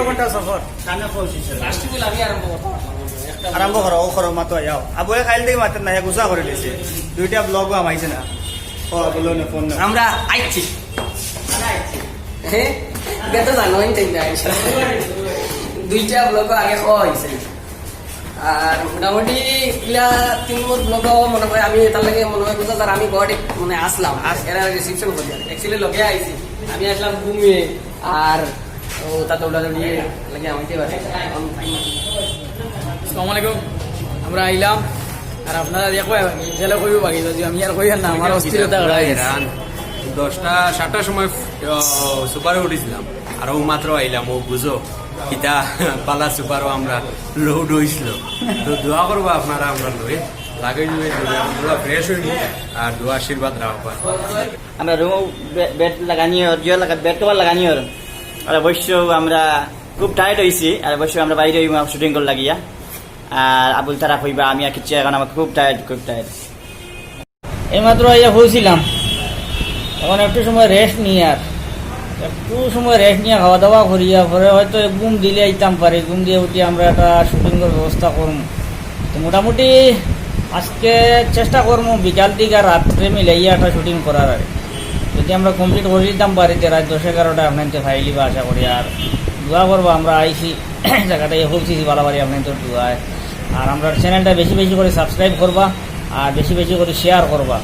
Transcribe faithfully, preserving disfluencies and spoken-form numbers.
ঘন্টা সফর। সামনে পৌঁছেছে। লাস্ট বলে আমি আরম্ভ করতাম। আরম্ভ করো, ও করো, মাতো আও। আবু এ কাইল থাকি মাতের না, এক উজা করি দিছে। দুইটা ব্লগও আমাইছে না। ও, বলো না, ফোন না। আমরা আইছি। হ্যাঁ? এটা তো জানোই তাই না, ইনশাআল্লাহ। দুইটা ব্লগ আগে খাওয়া হয়েছে। আর মোটামুটি ইলা তিন নম্বর ব্লগ মনে হয়, আমি এটার লাগে মনে হয় বুঝা যার আমি ঘরে মানে আসলাম। আর এরা রিসেপশন করি আর actually লগে আইছি। আমি আসলাম ঘুমিয়ে, আর ও তা দৌড়াদৌড়ি লাগে আমাকে পারে। আসসালামু আলাইকুম। আমরা আইলাম, আর আপনারা দেখো, জেলে কইও বাকি বাকি, আমি আর কইয়ার না, আমার অস্থিরতা করা হয়েছে। দশটা, সাতটার সময়, আহ, সুপারে উঠেছিলাম, আর ও মাত্র আইলাম, ও বুঝো, কিতা পালা সুপারও আমরা লোড হইছিল। তো দোয়া করবো আপনারা আমরা লই, লাগাই দিবে, আমরা ফ্রেশ হইব, আর দোয়া আশীর্বাদ রাখবা। আমরা রুমও বে-, বেড লাগানি অর, জিও লাগা-, বেড কভার লাগানি অর। আর অবশ্য আমরা খুব টায়ার্ড হইছি, আর অবশ্য আমরা বাইরে হইব শুটিং কর লাগিয়া। আর আবুল তারা কইবা, আমি আর কিচ্ছু, এখন আমার খুব টায়ার্ড, খুব টায়ার্ড। এইমাত্র আইয়া পৌঁছিলাম, এখন একটু সময় রেস্ট নিই, আর একটু সময় রেস্ট নিয়ে খাওয়া দাওয়া করিয়া পরে হয়তো এক ঘুম দিলে আইতাম পারি, ঘুম দিয়ে উঠি আমরা একটা শুটিংয়ের ব্যবস্থা করবো। তো মোটামুটি আজকে চেষ্টা করবো বিকাল দিকে আর রাত্রে মিলাইয়া একটা শুটিং করার আর কি। যদি আমরা কমপ্লিট করে দিতাম বাড়িতে রাত দশ এগারোটা, আপনার তো ফাইলি বা আশা করি। আর দোয়া করবো, আমরা আইছি জায়গাটা ইয়ে পৌঁছেছি বালাবাড়ি, আপনার তো দোয়ায়। আর আমরা চ্যানেলটা বেশি বেশি করে সাবস্ক্রাইব করবা, আর বেশি বেশি করে শেয়ার করবা।